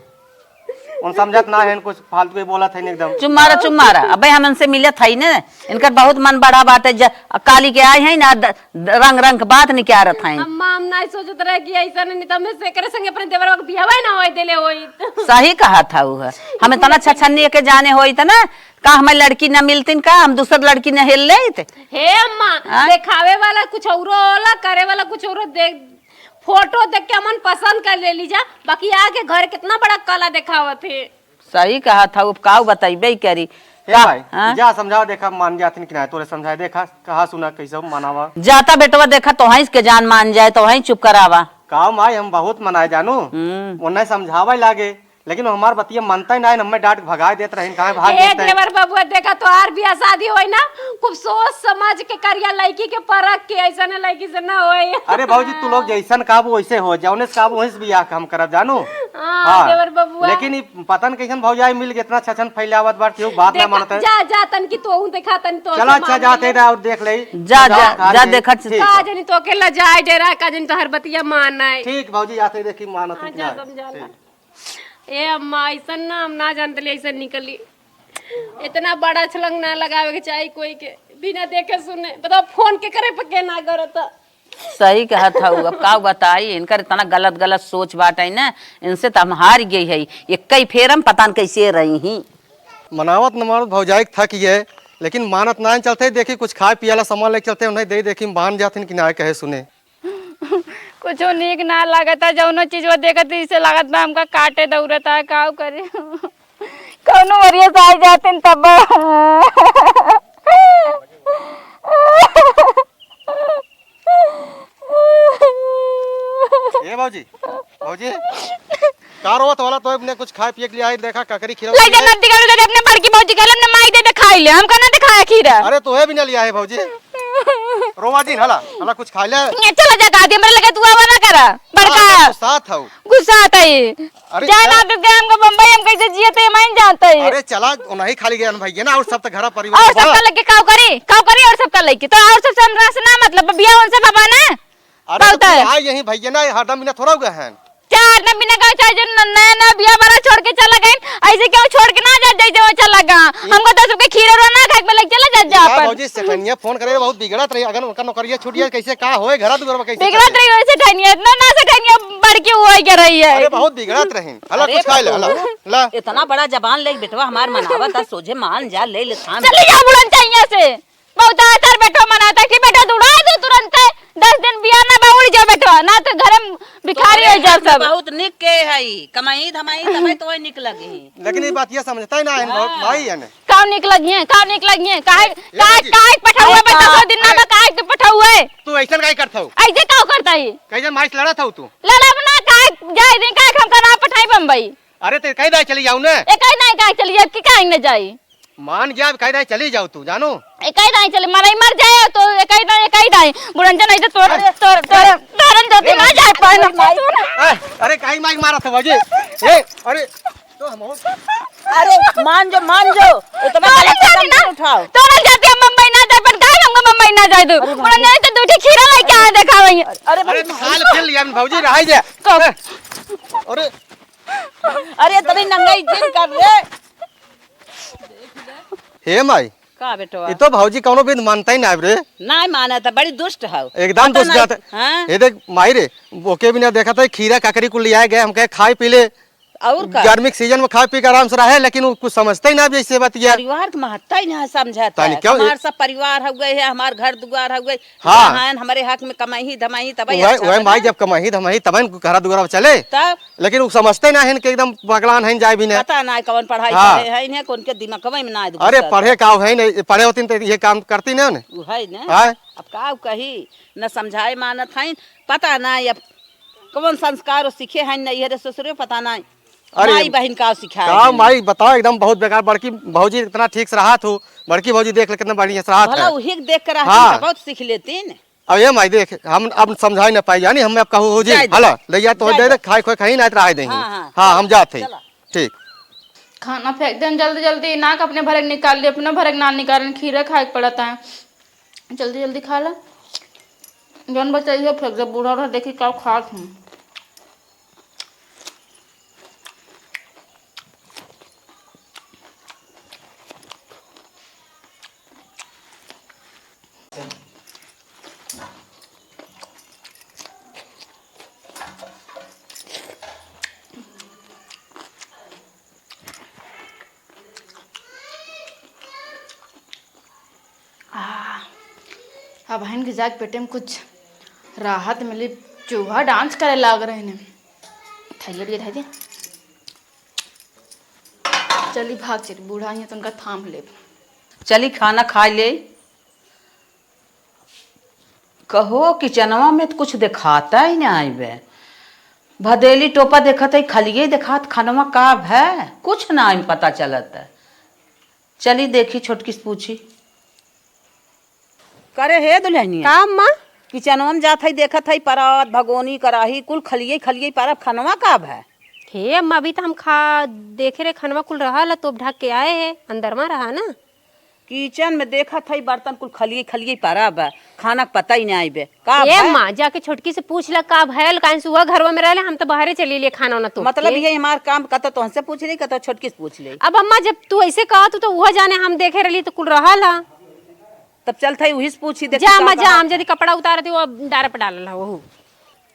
उन समझत ना है कुछ, फालतू ही बोलत है एकदम। चुप मारा, चुप मारा। अबे हम इनसे मिलत है न, इनकर बहुत मन बड़ा बात है। ज-, काली के आए हैं ना, द-, रंग रंग के बात निकारत हैं। अम्मा, हम नाई सोचत रहे कि ऐसा नहीं, तब से एकरे संगे अपने देवरवा के बियाह ना होए देले होई। सही कहा था उ। हम इतना छछन्नी के जाने होई त ना, का हमें लड़की न मिलतिन, का हम दूसर लड़की न हेल लेत? हे अम्मा, हाँ? देखावे वाला कुछ औरो होला, करे वाला कुछ औरो। देख, फोटो देख के मन पसंद कर ले लीजा, बाकी आके घर कितना बड़ा कला देखावत है। सही कहा था, अब काऊ बतइबे करी। हे का? भाई, हाँ? जा समझावा, देखा मान जाथिन कि नाही, तोरे समझाए देखा, कहा सुना कैसे मनावा। जाता बेटवा देखा, तोहई के जान मान जाए, तोहई चुप करावा। का माई, हम बहुत मनाए जानू, हम्म। उन्हें समझावे लागे, लेकिन वो हमार बतिया मनता ही नाही, हमें डांट के भगाए देत रहिन, कहाँ भाग ए देते? देवर बबुआ, देखा तोहार बियाह शादी होई ना, खूब सोच समझ के करिया, लड़की के परख के, ऐसा ना लड़की से ना होई। अरे भौजी, तू लोग जैसन कहबू वैसे हो, जौने से कहबू वहीं से बियाह हम करब जानू। हाँ, हाँ, देवर बबुआ। लेकिन ई पता न कैसन भौजाई मिल गई, इतना छछन फैलावत बार, केहू बात ना देखा, मानत है। जा, जा, तन की तोहू देखा, तन तो चला, अच्छा, जाते हैं और देख ले। जा, जा, जा, देखा, ठीक का है। जनी तो अकेला जाए डेरा, का जनी तोहर बतिया मान आए। ठीक भौजी, जाते देखी मानत हाँ, कि जा, ना। समझा ला। ठीक। ए अम्मा, ऐसन ना, हम ना जानत रही ऐसन निकली। इतना बड़ा छलंग ना लगावे के चाही कोई के, बिना देखे सुने। बताओ, फोन के करे पे के ना करत। सही कहत हऊ, अब का बताई, इनकर इतना गलत गलत सोच बाटे ना, इनसे तो हम हार गई है। एक कई फेरम पता न कैसे रही ही। मनावत न मानत भौजाई के थक गए, लेकिन मानत ना चलते, देखी कुछ खाए पिए ला सामान लेके चलते, उन्हें दे देखी मान जाथिन कि ना कहे सुने। कुछो नीक ना लागता, जौनो चीज वो देखत इसे लागत बा हमका काटे दौड़ता, काऊ करे। कौनो वरिया से आ जातिन तब। ए भौजी, भौजी, का रोवत वाला? तो अपने कुछ खाए पिए के लिए आई, देखा ककरी खीरा ले जा, ले। नदी का ले जा, अपने बड़की भौजी के ले, अपने माई दे दे खाई ले, हमका ना दे खाया खीरा। अरे तोहे भी ना लिया है भौजी। रोवा जिन, हला, हला कुछ खा ले। ये चला जा, गादी मेरे लगे तू आवा ना करा। बड़का। हाँ, गुस्सा था वो। गुस्सा था ये। अरे जाए ना चला। तो गए हमको बम्बई, हम कैसे जिए थे, मैं जानता है। अरे चला, नहीं खाली गया भैया ना, और सब तो घरा परिवार और बा। सबका लगे काव करी, काव करी और सबका लगे। तो और सबसे हमरा से ना मतलब, बिया उनसे बाबा ना। अरे तो बहुत है। तू आ यही भैया ना, हरदम बिना थोड़ा गए हैं। चार दिन बिना गए, चाहे जो न-, नया नया बिया बड़ा छोड़ के चला गए, ऐसे क्यों छोड़ के ना जा, जैसे वो चला गया। ये हमको दस रुपए खीर और ना खाए के मिले, चला जा, जा ये अपन। भौजी, सेठनिया फोन करे, बहुत बिगड़त रही, अगर उनका नौकरिया छूट जाए, कैसे का होए, घर दुआर में कैसे बिगड़त चले? रही वैसे ठनिया, इतना ना से ठनिया बड़की हुआ ही क्या रही है। अरे बहुत बिगड़त रही। हला अरे कुछ खा ले, हला। बाबू, ला। इतना बड़ा जबान ले बेटवा हमार मनावत है, सोझे मान जा, ले ले थाम। चले जा बुढ़न चाहिए से। बहुत आतर बेटो मनाता कि बेटो दौड़ा दो तुरंत, दस दिन बिया ना बा, उड़ जाओ बेटो, ना तो घर में भिखारी हो जाओ सब। बहुत निक के हई, कमाई धमाई तबे तो निक लगे। लेकिन ये बात ये समझता ही ना है, हाँ। भाई है ना। काव निक लगी है, काव निक लगी है, काहे, ये काहे, बात काहे पठाऊ है, अरे बेटा, का? सौ दिन ना अरे। बा, काहे तू पठाऊ है? तू ऐसन काहे करत हऊ? ऐसे काव करता है? कैसे माई से लड़त हऊ तू? लड़ब ना, काहे जाए दिन, काहे हमका ना पठाई बम्बई? अरे, ते कह दे चली जाऊ ना। ए, कह दे, काहे चली जाए, कि काहे न जाई? मान गया, अब कह दे चली जाऊ तू, जानू। ए, कह दे चली, मरई मर जाए तो ए, कह दे, ए, कह दे। बुढ़न जन, ऐसे तोर, अरे, तोर, तोर, अरे, तोरन जाते ए, ना जाए पाए ना। ए, अरे, काहे माइक मारत है बाजी? ए, अरे, तो हम हो अरे, मान जो, मान जो। इतना तोरन गलत कदम जाते ना, मत उठाओ। तोरन जाते हम बम्बई ना जाए, पर काहे हमको बम्बई ना जाए दो? अरे, बुढ़न जन, तो दो ठे खीरा लेके आ, देखा वहीं। अरे, अरे, तो खाल खेल लिया भौजी, रहाई दे। कब? अरे, अरे, इतनी नंगाई जिन कर रे। हे माई, का बेटवा? ये तो भौजी कौनो बिन मानता ही ना रे। ना मानत, बड़ी दुष्ट हौ। एकदम पता दुष्ट नहीं। जात है। हाँ? ये देख माई रे, ओके भी ना देखा था, खीरा ककरी कुल लिया गए, हम कहे खाए पी ले। और का? गर्मी के सीजन में खाए पी के आराम से रहे, लेकिन वो कुछ समझते ही ना भी ऐसे बात किया। परिवार के महत्ता ही ना समझत तानी है। क्यों? हमार सब परिवार हो गए है, हमार घर दुआर हो गए। हाँ। जहाँ हमरे हक में कमाई धमाई तब वह, वह माई जब कमाई धमाई तब न घरा दुआरा चले। तब? लेकिन वो समझते ना हैं कि एकदम पगलान हैं, जाए भी ना। पता ना कौन पढ़ाई हाँ। करे हैं, इन्हें कौन के दिमाग में ना अरे घुसत। पढ़े का है नहीं, पढ़े होती तो ये काम करती ना। वो है ना। हाँ। अब का कही, न समझाए मानत हैं, पता ना अब कौन संस्कार वो सीखे हैं, नैहरे ससुरे, पता नहीं। अरे, माई बहिन का सिखाए का हैं। माई बताओ, एकदम बहुत बेकार। बड़की भौजी इतना ठीक से रहत हो, बड़की भौजी देख ले कितना बढ़िया से रहत भला है। उही के देख के रहती हाँ। तो बहुत सीख लेती न। अब ये माई देख, हम अब समझाई ना पाई, जानी हम अब कहू हो जी, जाए दे। हला, ले जा तो जाए दे दे। दे, खाए खोए खाई ना तो रहे दे। हाँ, हाँ, हाँ, हम चला, जात है। चला। ठीक। खाना फेंक देन जल्दी जल्दी, नाक अपने भरे के निकाल ली, अपने भरे के ना निकालन, खीरे खाए के पड़त है। जल्दी जल्दी खा ला, जौन बचा इहो फेंक दे, बूढ़ा उढ़ा देखी का खात हूँ। आ, अब हन के जाके पेटे में कुछ राहत मिली। चूहा डांस करे लाग रहे ने। थैली उठिया धइ दे। चली भाग चली, बूढ़ा हियाँ तो उनका थाम लेब। चली खाना खाइ ले। कहो किचनवा में तो कुछ देखात ही नाहीं बे। भदेली टोपा देखत है, खलिए देखात, खनवा का भै? कुछ नाहीं पता चलत है। चली देखी, छोटकी से पूछी। करे हे दुल्हनिया। का अम्मा? किचनवा में जात है, देखत है, परात, भगोनी, कराही, कुल खलिए खलिए परब, खनवा का भै? हे अम्मा, अभी तो हम खा, देखे रहे खनवा कुल रहल है, तोप ढाक के आए हैं, अंदर में रहा ना। किचन में देखत है, बर्तन कुल खलिए खलिए परब, खाना के पता ही नाहीं बे। का ए भै? माँ, जाके छोटकी से पूछ ला का भयल, काहे से उहा घरवा में रहले, हम तो बाहरे चली लिए खाना वाना तोप मतलब के। ये हमार काम, कतो तोहसे पूछ ले, कतो छोटकी से पूछ ले। अब अम्मा, जब तू ऐसे कहा, तू तो उहा जाने, हम देखे रहली तो कुल रहल हा। तब चल थाई उही से पूछी, देखी जा का अम्मा, जा, कहा। हम जदी कपड़ा उतारती, वो डारे पे डालल हा, वहू।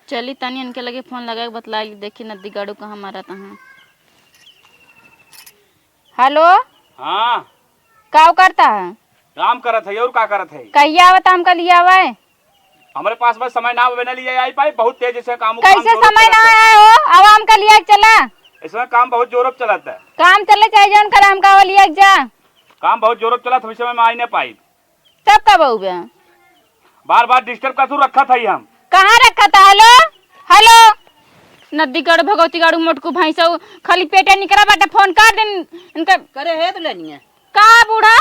चली तनी इनके लगे फोन लगा के बतला ली, देखी नदी गाड़ू कहाँ मारत हैं। हेलो। हाँ। का करता है? काम करत है, और का करत है? कहिया आवत हमका लियावे? हमरे पास बस समय ना आवे, ना लिया आई पाई, बहुत तेज से काम, काम कैसे जोरों समय चलत ना है। आया हो? अब हमका लिया के चला। इसमें काम बहुत जोरों पे चलत है। काम चले चाहे जौन करे, हमका वो लिया के जा। काम बहुत जोरों पे चलत, हम इस समय में आई ना पाई। तब कब अउबे? बार बार डिस्टर्ब का तू रखत हई हम। कहाँ रखत है? हेलो, हेलो। नद्दी गाड़ू, भगवती गाड़ू, मोटकू भैंसऊ, खाली पेटे निकरा बाटे, फोन कर दिन इनका। करे हे दुल्हनिया। का बूढ़ा?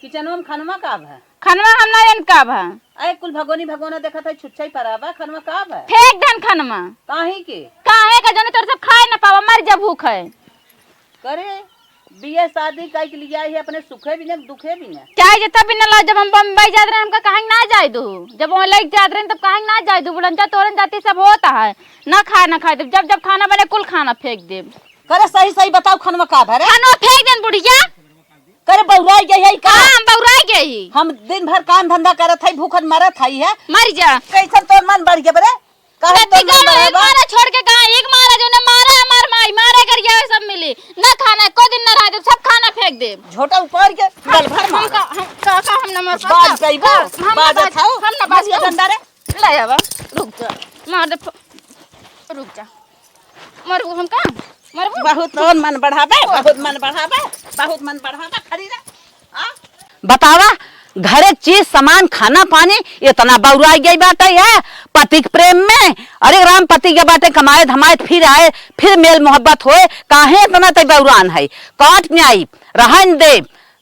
किचनवा में खनवा का भा? खनवा हम ना जान का भा। अरे कुल भगोनी भगोना देखत है, छुच्छा ही परा बा, खनवा का भा? फेंक देन खनवा। काहे के? काहे के जने तोर सब खाए ना पावा, मर जा भूख है। करे, बियाह शादी कई के लिया है, अपने सुखे भी ना, दुखे भी ना। चाहे जितना भी ना ला, जब हम बम्बई जात रहे, हमका कहाँ ना जाए दू? जब वहाँ लेके जात रहे, तब कहाँ ना जाए दू? बुढ़न जा, तोरन जाति सब होता है, ना खाए, ना खाए देब। जब, जब खाना बने, कुल खाना फेंक देब। करे, सही, सही बताओ, खनवा का भरे? खाना फेंक देन, बुढ़िया। करे, बउराई गई है का? हाँ, हम बउराई गई ही। हम दिन भर काम धंधा करत हई, भूखन मरत हई है। मर जा। कैसन तोर मन बढ़ गया बरे? काहे नदी तो का मन रहे, बढ़ावा? मारा छोड़ के कहाँ? एक मारा जो ने मारा, हमार माई मारा कर गया, सब मिली। ना खाना, एको दिन ना रह देब, सब खाना फेंक देब। झोटा ऊपर के, गल भर हम मारा। का, हम का, का, हम ना मर बाज सकता। गई बा, हाँ, हम ना बाजत बाज, हौ। हम ना बाज मरिया सकता। डंडा रे। ले आवा, रुक जा। मार दे, फ-, रुक जा। मरबू हम का? मरबू? बहुत तोर मन बढ़ावे, बहुत मन बढ़ावे, बहुत मन बढ़ावे, खड़ी रह। बतावा, घरे चीज सामान, खाना पानी, इतना बउराई गई बाटे है पति के प्रेम में। अरे राम, पति के बाटे कमाए धमाए, फिर आए, फिर मेल मोहब्बत होए, काहे इतना तै बउरान है? काट न्याय, रहन दे,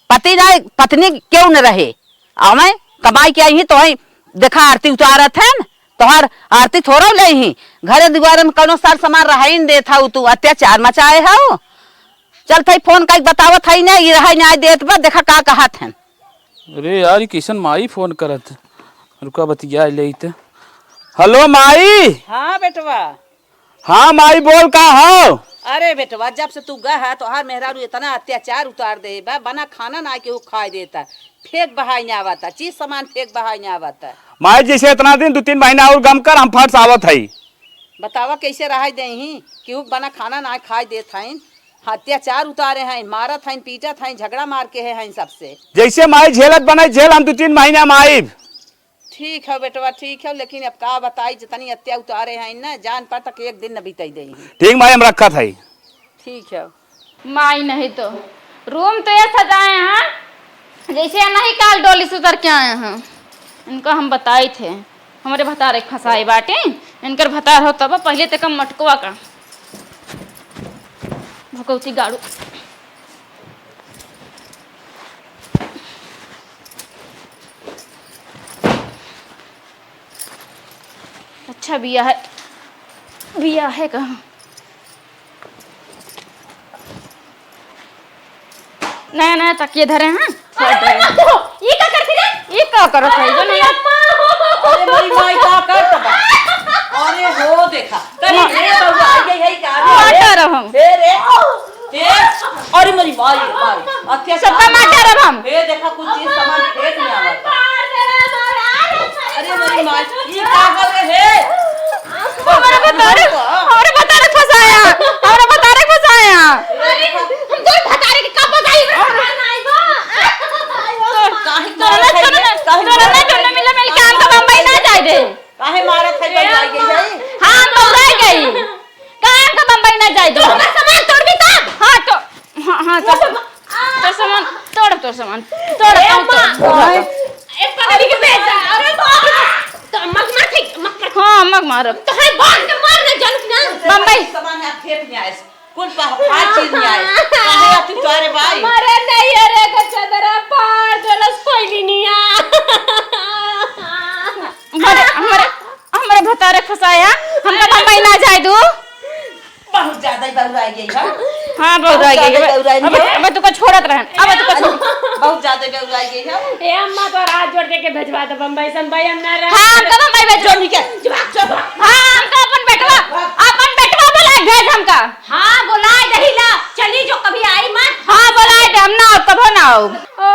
पति ना, पत्नी क्यों न रहे, आवे, कमाई के आई ही तो आई, देखा आरती उतारत है न, तोहार आरती थोड़ो ले ही, घरे दुआरे में कौनो सार सामान रहाई न देत हऊ, तू अत्याचार मचाए हऊ। चल थई फोन कई बतावत हई ना, ई रहा न्याय देत बा, देखा का कहत हैं। अरे यार, ई कइसन माई फोन करत? रुका बतिया ले त। हेलो माई। हाँ बेटवा। हाँ माई, बोल का हो? अरे बेटवा, जब से तू गया है, तोहार मेहरारू इतना अत्याचार उतार दे बा, बना खाना ना केहू खाए देता, फेंक बहाई ना आवता, चीज सामान फेंक बहाई ना आवता। माई, जैसे इतना दिन, दो तीन महीना और गम कर, हम फट से आवत हई। बतावा कैसे रह दे ही, केहू बना खाना ना खाए देत हईन, अत्याचार उतारे हैं, मारत हैं, पीटत हैं, झगड़ा मार के है हैं सबसे। जैसे माई झेलत बने झेल, हम दो तीन महीना में आइब। ठीक है बेटवा, ठीक है, लेकिन अब का बताई, जितनी अत्या उतारे हैं न, जान पर तक एक दिन न बीतई दे। ठीक माई, हम रखत हई। ठीक है। माई नहीं तो रूम तो ये सजाए हैं, जैसे नहीं काल डोली से उतर के आए हैं। इनको हम बताई थे, हमरे भतारे के फंसाए बाटे, इनकर भतार हो तब पहिले ते कम मटकवा का भकौती गाड़ू। अच्छा बिया है, बिया है कहाँ? नया नया तकिए धरे हैं। अरे, अरे, अरे, ई का करत रे? ई का करत है? अरे, जो नहीं अम्मा। अरे, मेरी माई का करत बा? अरे, हो देखा। कहीं मा-, रे बउआ, आई, आई, आई, का रे? माटा रहम। हे रे। हे। अरे, मेरी माई, माई। अत्याचार। सबका माटा रहम। हे देखा, कुछ चीज सामान फेंक में आवत। अरे, मेरी माई, ई का हो रे, हे? हमरे भतारे, हमरे भतारे फंसाया, हमरे भतारे फंसाया। अरे, हम तोर भतारे के का बताई? काहे तोरा तोरा ना, तोरा ना, तोरा ना मिला मिल के हमका बम्बई ना जाए दे। काहे मारत है, बउराई गई है? हाँ, हम बउराई गई। काहे हमका बम्बई ना जाए दे? तोर सामान तोड़ दी तब? हाँ, तो हाँ, हाँ, तो, तो सामान तोड़, तोड़ सामान तोड़, ए, तोड़, अम्मा, तोड़, तोड़। ए, पकड़ी के भेज दे। अरे बाप रे। तो अम्मा के मार फेंक, अम्मा के मार। हाँ, अम्मा के मारब। तो है बाप के मार ना जानू कि ना। बम्बई। सामान यहाँ फेंक नहीं आए। कुल पा-, फाड़ चीर नहीं आए। काहे तू तोरे भाई? मारे नहीं, अरे का चदरा फाड़ देलस कोई नहीं आ। हमरे, हमरे, हमरे भतारे फंसाया, हमका बम्बई ना जाए दू। बहुत ज्यादा ही बउराई गई है। हाँ, बउराई गई है। बहुत ज्यादा बउराई अब, गई है। अब तुका छोड़त रहन, अब तुका छोड़। बहुत ज्यादा बउराई गई है। ए अम्मा, तो हाथ जोड़ दे के भेजवा दे बम्बई, सम्बई हम ना रह। हाँ, हमका बम्बई भेज। जो निकल। जो, जो। हाँ, हमका अपन बेटवा, अपन बेटवा बोला भेज हमका। हाँ, बोलाए दही ला, चली जो कभी आई मत। हाँ, बोलाए दे, हम ना आओ, कभो ना आओ। ओ,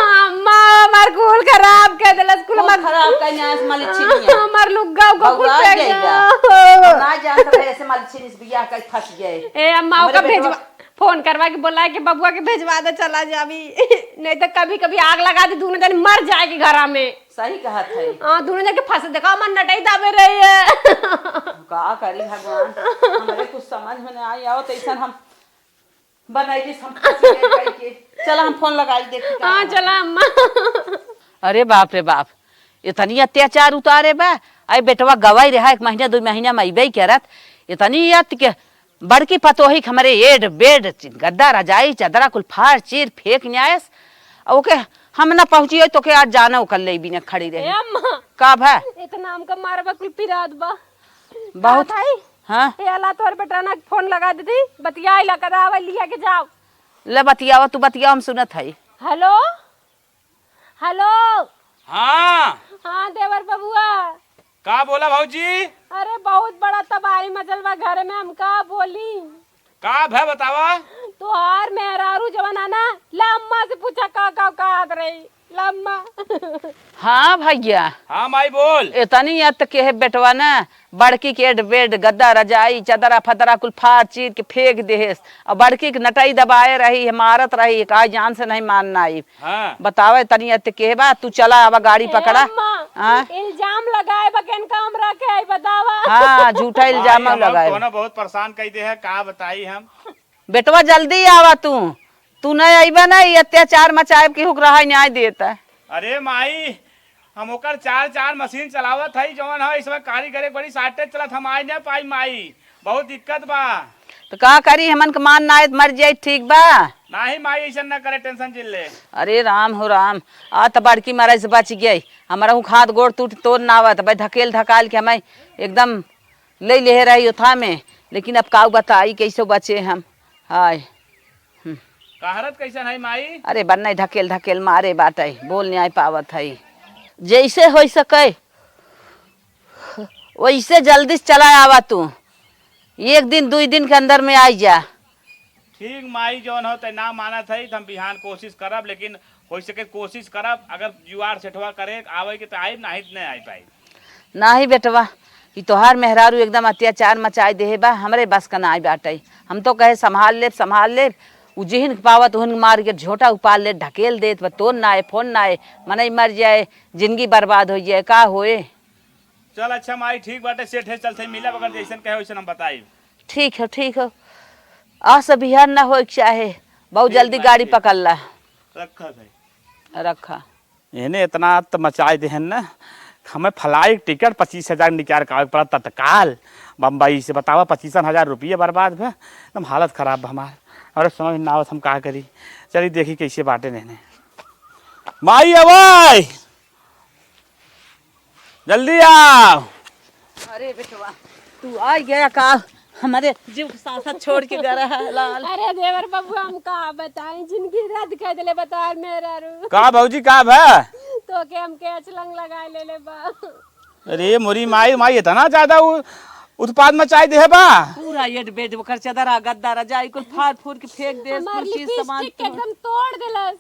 अम्मा, हमार खून खराब कर देलस, कुल खून मग-, खराब कर न्यास मालिक छिनिया। हमार लुग्गा उग्गा कुल बउराई फेंक गई दे। बा। हम ना जानत रहे ऐसे मालिक छिनिस बियाह कर फंस गए। ए, अम्मा, हमरे ओका बेटवा भेजवा, फोन करवा के बोला के बबुआ के भेजवा दे, चला जावी। नहीं तो कभी कभी आग लगा दे, दोनों जने मर जाए के घरा में। सही कहत है। हाँ, दोनों जने के फंसे, देखा, हमार नटई दाबे रही है। का करी भगवान, हमरे कुछ समझ में ना आई, आओ तो ऐसा हम बनाई जिस हम फंसी गए कह के। चला हम फोन लगाई देखी का हाँ, कहत चला है। अम्मा। अरे बाप रे बाप, इतनी अत्याचार उतारे बा। अरे बेटवा गवाई रहा, एक महीना दो महीना में अइबे करत। इतनी अत के बड़की पतोही के हमरे एड बेड, गद्दा रजाई चदरा कुल फाड़ चीर फेंक न्यायस। अ ओके हम ना पहुँची तो के आज जाना ओकर ले बिना खड़ी रही। ए अम्मा। का भा? इतना हमका मारबा कुल पिरात बा। बहुत। का भाई? हाँ। ए अला तोर बेटा ना फोन लगा दीदी, बतियाई ला कदा आवे लिया के जाओ। ले बतियावा, तू बतियावा, हम सुनत हई। हेलो, हेलो। हाँ। हाँ देवर बबुआ। का बोला भौजी? अरे बहुत बड़ा तबाही मचल बा घर में, हम का बोली? का भय बतावा? तोहार मेहरारू जवन है ना, ला अम्मा से पूछा का का कहत रही। लम्मा। हाँ भैया। हाँ माई बोल। एतनी अत के है बेटवा ना, बड़की के एड बेड, गद्दा, रजाई, चदरा, फदरा कुल फाड़ चीर के फेंक देहेस। और बड़की के नटई दबाए रही है, मारत रही है, का जान से नहीं मानना आई। हाँ। बतावे तनी अत के बा, तू चला आवा गाड़ी ए पकड़ा। अम्मा, हाँ? इल्जाम लगाए बा केन काम रखे है बतावा। हाँ, झूठा माई इल्जाम हमार लगाए। कोनो बहुत परेशान कई दे है, का बताई हम। बेटवा जल्दी आवा तू, तू नहीं अइबा ना, ई अत्याचार मचाएब कि हुक रहा न्याय देता। अरे माई, हम ओकर चार चार मशीन चलावत हई, जवन है इस समय कारीगर एक बड़ी shortage चलत, हम आइ ना पाई माई, बहुत दिक्कत बा। तो का करी, हमन के मान ना आए, मर जाई, ठीक बा। नाही माई, ऐसन ना करे, tension जिन ले। अरे राम हो राम, आ तो बड़की मरे से बच गई, हमारा हूँ हाथ गोड़ टूट तोड़ ना आवत, भाई ढकेल ढकाल के हमें एकदम ले लेहे रही ओथा में, लेकिन अब काऊ बताई कैसे बचे हम। हाय। हम्म। कहरत कैसन है माई? अरे बन्ने ढकेल ढकेल मारे बाटे, बोल न्याय पावत है। जैसे हो सके वैसे जल्दी से चला आवा तू, एक दिन दुई दिन के अंदर में आई जा। ठीक माई, जौन हो तै ना मानत है तो हम बिहान कोशिश करब, लेकिन हो सके कोशिश करब, अगर जुआर सेठवा करे आवे के तो आइब, नहीं तो नहीं आई पाई। नाही बेटवा, ई तोहार मेहरारू एकदम अत्याचार मचाई देहे बा, हमरे बस का नाई बाटइ। हम तो कहे संभाल लेब, संभाल लेब, उ जिहिन के पावत उहिन के मार के झोटा उपार ले, ढकेल देत बा, तोन नाए, फोन नाए, मनई मर जाए, जिंदगी बर्बाद होइ जाए, का होए? चल अच्छा माई, ठीक बाटे, सेठ है, चल से मिलब, अगर जैसन कहे वैसन हम बताइब। ठीक है, ठीक है। आ सब बिहान ना होए के चाहे, बहुत ठीक जल्दी माई, गाड़ी ठीक। पकड़ ला। रखा भाई। रखा। एहने इतना अत्त मचाए देहन न, हमें flight ticket पच्चीस हजार निकाल के आवे के पड़ा तत्काल बम्बई से। बतावा, पच्चीसन हजार रुपये बर्बाद भे, एकदम हालत खराब बा हमार। अरे समझ ना आवत हम का करी। चली देखी कैसे बाटे नेने। माई अवै, जल्दी आओ। अरे बेटवा, तू आ गया का? हमारे जीव के सांस छोड़ के गया है लाल। अरे देवर बबुआ, हम का बताई, जिंदगी रद्द कर देले बता मेहरारू। का भौजी, का भा? तो के हमके अचलंग लगाए ले ले बा। अरे मोरी माई, माई इतना ज्यादा उ-, उत्पाद मचाई दे बा। पूरा एड बेड ओकर चदरा गद्दा रजाई कुल फाड़ फूर के फेंक दे, हमार कुल चीज सामान लिपस्टिक के तोड़। एकदम तोड़ देलस,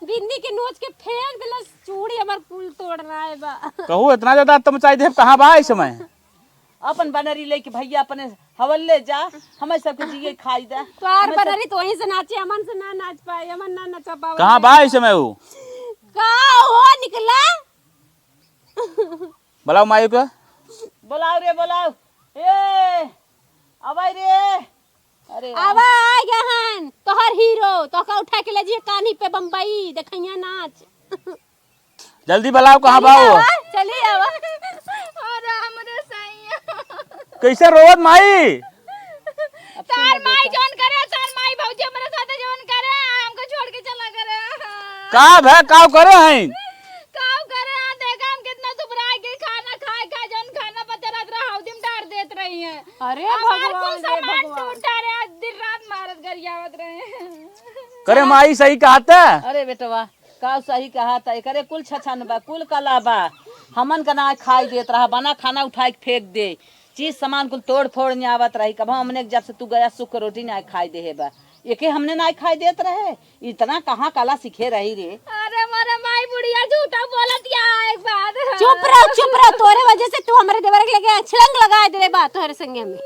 बिंदी के नोच के फेंक देलस, चूड़ी हमार कुल तोड़ रहा है बा। कहू इतना ज्यादा तो मचाई दे, कहाँ बा इस समय? अपन बनरी लेके भैया अपने हवल ले जा, हमें सबके जिए खाई दे। तोहार हमें सब बनरी तो वहीं से नाचे, हमन से ना नाच पाए, हमन ना नचा पावे। कहाँ बा इस समय ऊ? का हो निकला? बुलाओ माई को। बुलाओ रे, बुलाओ। ए, अबै रे। अरे आवा, आ गया हन तोहर हीरो, तोहका उठा के ले जिए कान्ही पे बम्बई, देखैया नाच। जल्दी बुलाओ, कहाँ बा वो? चली आवा। अरे हमरे सैया। कैसे रोवत माई? तार माई जौन करे, तार माई भौजी हमरे साथे जौन करे, हमको छोड़ के चला करे। का भे, का करे हैं? का करे, आ देखा हम कितना दुबरा के खाना खाए, खाए जौन खाना बचा रहत रहा, हौदी में डार देत रही हैं। अरे हमार भगवान कुल रे सामान भगवान। टूटा रहे, आज दिन रात मारत गरियावत रहे। करे माई सही कहत। अरे बेटवा, का सही कहत, एकरे कुल छछन बा, कुल कला बा। हमन का ना खाई देत रहा, बना खाना उठाई के फेंक दे, चीज सामान कुल तोड़ फोड़ न्यावत रही। कबो हमने जब से तू गया सुख रोटी ना खाई देहे बा, एके हमने ना खाई देत रहे। इतना कहाँ कला सीखे रही रे? अरे मोरे माई बुढ़िया झूठा बोलत या एक बात। चुप रह, चुप रह, तोरे वजह से तू हमरे देवर के लगे अछलंग लगा देले बा तोहरे संगे में।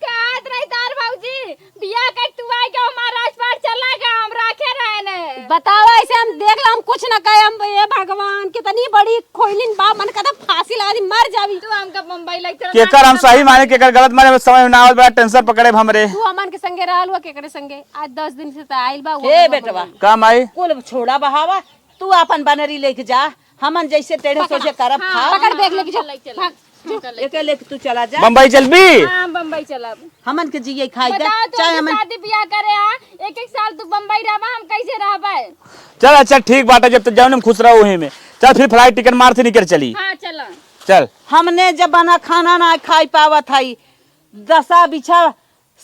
कहत रही तार भौजी, बियाह के तू आई के हमार राजपाट चला गया, हम राखे रहे ने। बतावा, ऐसे हम देख ला, हम कुछ ना कहे, हम, ए भगवान, कितनी बड़ी खोइलिन बा, मन कहता फांसी लगा दी, मर जावी। तू हमका बम्बई लग चला। केकर हम सही माने, केकर गलत माने, समझ में ना आवत, बड़ा tension पकड़े हमरे। तू हमन के संगे रहल हुआ, केकरे संगे? आज दस दिन से त आइल बा, हे बेटवा। का माई? कुल छोड़ा बहावा, तू आपन बनरी लेके जा, हमन जैसे टेढ़े सोझे करब, हाँ, खाब। पकड़ बैग लेके जा। भाग। एके लेके तू चला जा। बम्बई चलबी? हाँ, हम बम्बई चलब। हमन के जिए खाई दे, बताओ, तू चाहे अभी हमन शादी बियाह करे आ, एक एक साल तू बम्बई रहबा, हम कैसे रहबे? चल, अच्छा, ठीक बाटे, जब तक जौन में खुश रहो वही में। चल, फिर flight ticket मार से निकल चली। हाँ, चलो। चल। हमने जब बना खाना ना खाई पावत हई, दसा बिछा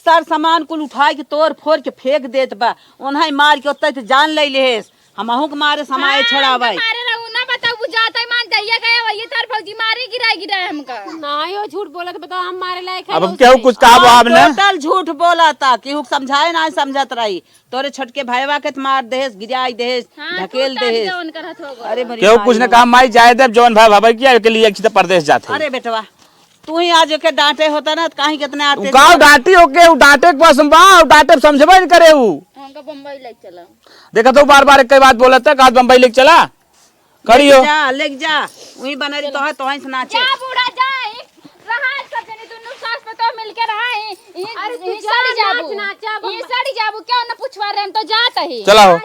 सर सामान कुल उठाई के तोड़ फोड़ के फेंक देत बा। ओन्हाई मार के ओत्ते ते जान ले लेहेस। हमहू के मारे समाए हाँ, छोड़ावे। हमके मारे रहू ना बताऊ, बुझाता ही मान जाइए गए, वही तार भौजी मारे गिराए गिराए हमका। ना यो झूठ बोलत, बताओ हम मारे लायक है अब केहू कुछ कहा हम आपने? Total झूठ बोलता, केहू के समझाए ना समझत रही। तोरे छोटके भाईवा के त मार देहेस, गिराई देहेस, हाँ, ढकेल देहेस। अरे मोरी केहू कुछ न कहा, माई जाए देब, जौन भाई भाई किया के लिए अच्छी तरह परदेस जात है। अरे बेटवा, तू ही आज एके डांटे होता ना, त काहे कितने आते उ का डांटी होके, उ डांटे के पास में बा, उ डांटे समझबे न करे उ। हमका बम्बई ले चला। देखा तो बार बार एक ही बात बोलत है, कहा बम्बई लेके चला। कड़ी हो। जा, लेके जा। वही बनरी तो है, तो है से नाचे। जा बूढ़ा जा, ई रहा सब जने दुनू सास पतोह मिलके रहा, ई, ई, अरे तू ई जा, सड़ी नाच, जाबू। नाच, जा ई बम्बई। सड़ी जाबू, क्यों न पूछवा रहे, हम तो जात ही। चला हो।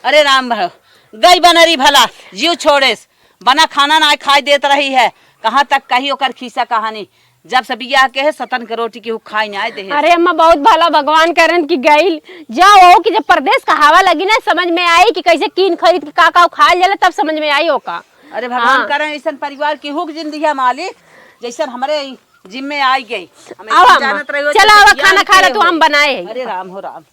अरे राम भाई, गई बनरी भला, जीव छोड़ेस। बना खाना ना खाई देत रही है। कहाँ तक कही ओकर खीसा कहानी। जब से बियाह के है, सतन के रोटी केहू खाई ना देहे। अरे अम्मा, बहुत भला भगवान करन कि गइल। जा ओहू कि जब परदेस कहावा लगी ना, समझ में आई कि कैसे कीन खरीद के का का खाइल जाला, तब समझ में आई ओका। अरे भगवान हाँ। करन ऐसन परिवार केहू के जिंदगी है मालिक, जैसन हमरे जिम्मे आई गई। हम अब ऐसन अम्मा, जानत रही हो चला जैसे आवा, बियाह खाना खा ले, के तू हम बनाए। अरे राम हो राम।